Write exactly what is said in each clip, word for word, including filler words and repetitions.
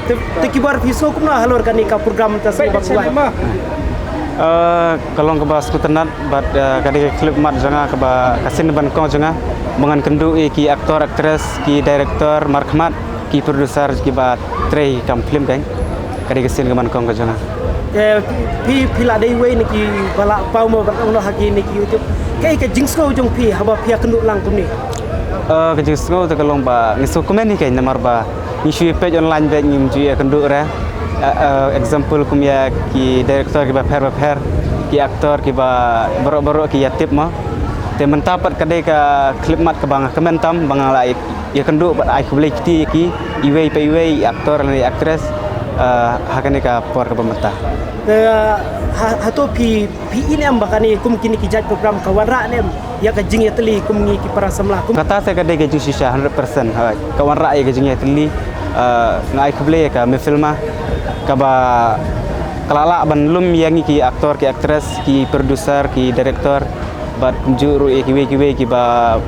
Te, te ki bar phi sngew kumno halor kane ka program ta sngewbha. Eh, ka long kaba sngewtynnat bad, eh, ka dei ka khyllipmat jong nga kaba ka sien ba nyngkong jong nga ba ngan kynduh ïa ki actor, actress, ki director markhmat, ki producer kiba trei kam film kane. Ka dei ka sien kaba nyngkong ka jong nga. Eh, phi, phi la dei wei na ki ba la paw mo ba ong noh ha kine ki YouTube. Kaei ka jingsngew jong phi haba phi ïa kynduh lang kumne? Eh, ka jingsngew te ka long ba ngi sngewkmen hi kane namar ba ngi shu ïa peit online beit ngim ju ïa kynduh re. Eh, eh, example kum ïa ki director kiba pher ba pher, ki actor kiba baroh baroh ki ïa tip mo. Te mynta pat ka dei ka khyllipmat kaba nga kmen tam ba nga la ïa kynduh bad ai khublei kti ïa ki iwei pa iwei i actor lane i actress, eh, ha kane ka por kaba mynta. Eh, ha, hato phi, phi i ne em ba kane kum kine ki jait program ka wanrah ne em ïa ka jingïatylli kum ngi ki para samla kum? Kata te ka dei ka jingshisha hundred percent, hooid. Ka wanrah ïa ka jingïatylli, eh, nga ai khublei ïa ka Mifilma kaba ka la lah ban lum ïa ngi ki actor, ki actress, ki producer, ki director bad kumjuh ruh ïa kiwei kiwei kiba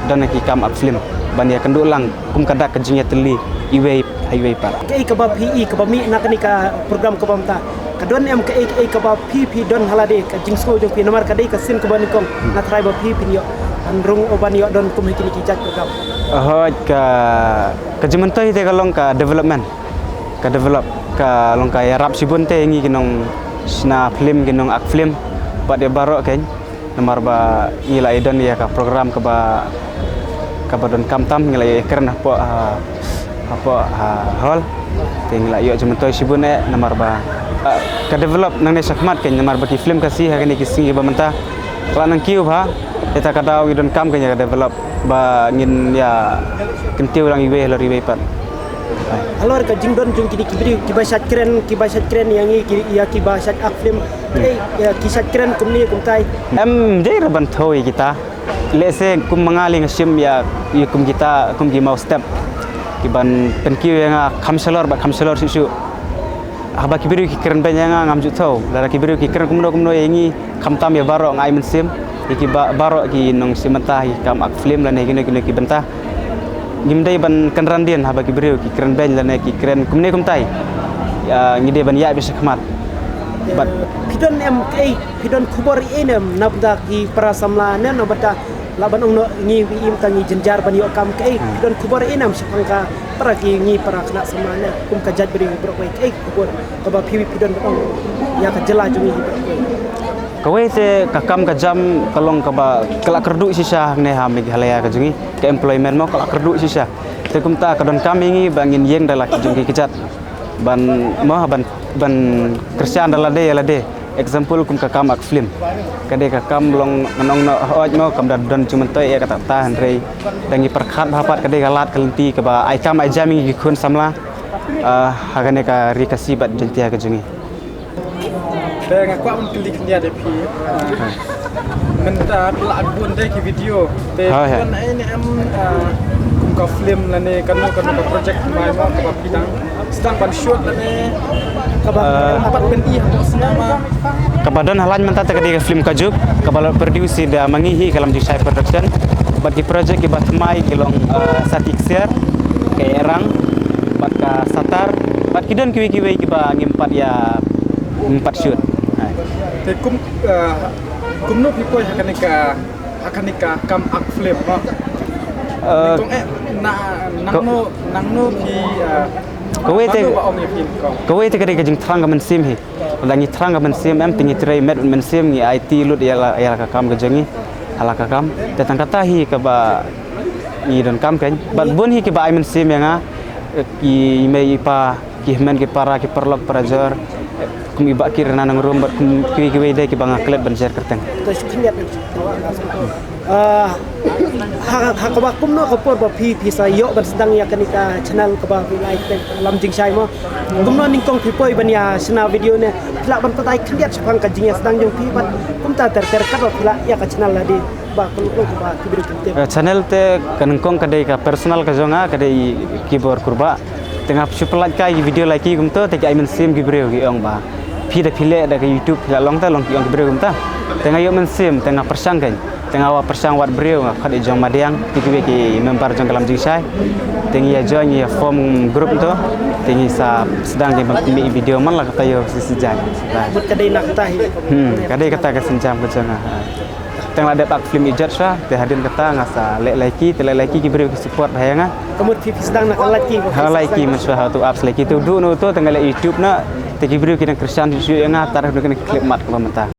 don ha ki kam ak film ban ïa kynduh lang kum ka dak ka jingïatylli iwei ha iwei pat. Kaei kaba phi i kaba mih na kane ka program kaba mynta? Ka don em kaei kaei kaba phi phi don ha lade ka jingsngew jong phi namar ka dei ka sien kaba nyngkong, nga tharai ba phi phin ïoh ban rung o ban ïoh don kum ha kine ki jait program? Hooid, ka, ka jingmyntoi te ka long ka development. Ka develop, ka long ka ïarap shibun te ngi ki nongshna film, ki nong ak film bad ïa baroh kane. Namar ba ngi la ïa don ïa ka program kaba, kaba donkam tam, ngi la ïa kren hapoh, ha, hapoh, ha, hall. Te ngi la ïoh jingmyntoi shibun eh namar ba, ah, ka develop nangne shakhmat kane namar ba ki film Khasi ha kine ki sngi ba mynta ka la nang kiew bha. Ïa kata ka daw ngi donkam kane ïa ka develop ba ngin ïa kyntiew lang iwei halor iwei pat. Halor ka jingdon jong kine ki briew kiba shait kren, kiba shait kren ïa ngi ki, ïa kiba shait ak film. Ei, ïa ki shait kren kumne kumtai. Em, dei re ban thew ïa kita. Lehse kum ma nga lei nga shim ïa, ïa kum kita, kum ki mawstep kiban pynkiew ïa nga kham shalor bad kham shalor shuh shuh. Haba ki briew ki kren beiñ ïa nga ngam ju thew. Lada ki briew ki kren kumno kumno ïa ngi, khamtam ïa baroh nga ai mynsiem ïa ki ba-, baroh ki nongshim bynta ha ki kam ak film lane kino kino ki bynta. Ngim dei ban kynran dien haba ki briew ki kren beiñ lane ki kren kumne kumtai. Ïa, ngi dei ban ïaid beit shakhmat. Bad phi don em kaei, phi don khubor ei ne em na bynta ki para samla ne na bynta, lah ban ong noh ngi wi im ta ngi jynjar ban ïoh kam kaei, phi don khubor ei ne em shaphang ka para ki ngi para khynnah samla ne kum ka jaitbynriew baroh kawei, kaei ka khubor kaba phi wi phi don ban ong ïa ka jylla jong ngi baroh kawei? Kawei te ka kam ka jam ka long kaba ka la kyrduh shisha hangne ha Meghalaya ka jong ngi, ka employment mo ka la kyrduh shisha. Te kumta ka donkam ïa ngi ba ngin ïeng da la ki jong ki kjat ban mo ban, ban kyrshan da lade ïa lade. Example kum ka kam ak film. Ka dei ka kam long ngan ong noh hooid mo kam da don jingmyntoi ïa kata kata hynrei da ngi pyrkhat bha pat ka dei ka lad ka lynti kaba ai kam ai jam ïa ngi ki khun samla, ah, ha kane ka ri Khasi bad Jaiñtia ka jong ngi. Te nga kwah ban kylli khyndiat ïa phi. Ah, mynta phi la ap bun de ki video. Te phi don ei ne em, ah, kum ka film lane kano kano ka project thymmai mo kaba phi dang sdang ban shoot lane kaba, ah, pat pyni hapoh cinema? Kaba don ha line mynta te ka dei ka film Kajup kaba la produce da ma ngi hi ka Lam Jingshai Production. Bad ki project kiba thymmai ki long, ah, Sati Ksiar, ka Erang, bad ka Satar, bad ki don kiwei kiwei kiba ngim pat ïa, ngim pat shoot. Te kum, ah, kumno phi poi ha kane ka, ha kane ka kam ak film mo? Eh, nyngkong eh, na, nangno, nangno phi, ah, kawei te, mano ba ong ïa phi nyngkong? Kawei te ka dei ka jingthrang ka mynsiem hi. Lada ngi thrang ka mynsiem em te ngi trei met mynsiem ngi aiti lut ïa la, ïa la ka kam ka jong ngi ha la ka kam. Te tang kata hi kaba ngi donkam kane. Bad bun hi kiba ai mynsiem ïa nga, eh, ki mei i pa, ki hynmen ki para, ki paralok parajor, eh, kum i Bah Kirna Nongrum bad kum kiwei kiwei de kiba nga klet ban jer kyrteng. To shu khyndiat. Ah, ha, ha kaba kumno ka por ba phi, phi sa ïoh ban sdang ïa kane ka channel kaba phi lai te Lam Jingshai mo? Kumno nyngkong phi poi ban ïa shna video ne? Phi lah ban batai khyndiat shaphang ka jingïasdang jong phi bad kumta ter ter katba phi lah ïa ka channel lade ba kumno kaba ki briew kin tip. Ka channel te ka nyngkong ka dei ka personal ka jong nga, ka dei Kibor Kurbah. Te nga shu pynlait kai ki video lait ki kumto te ki ai mynsiem ki briew ki ong ba Phi da phi leh da ka YouTube phi la long ta long ki ong ki briew kumta. Te nga ïoh mynsiem te nga pyrshang kein. Te nga wa pyrshang wat briew nga khot ïa jong madiang, te kiwei ki member jong ka Lam Jingshai. Te ngi ïa join ngi ïa form group to. Te ngi sa sdang ki mih video man la kata ïoh si sijai. Mut ka dei na kata hi. Hmm, ka dei kata ka sienjam ka jong nga. Tang la dep ak film ijat sha, te hadien kata nga sa leh laiki, te leh laiki ki briew ki support ha nga. Ka mut phi sdang na ka laiki. Ha laiki man sha ha tu apps laiki tu du no tu tang leh YouTube na, te ki briew ki dang kyrshan ju ïa nga tar no kane clip mat ka mynta.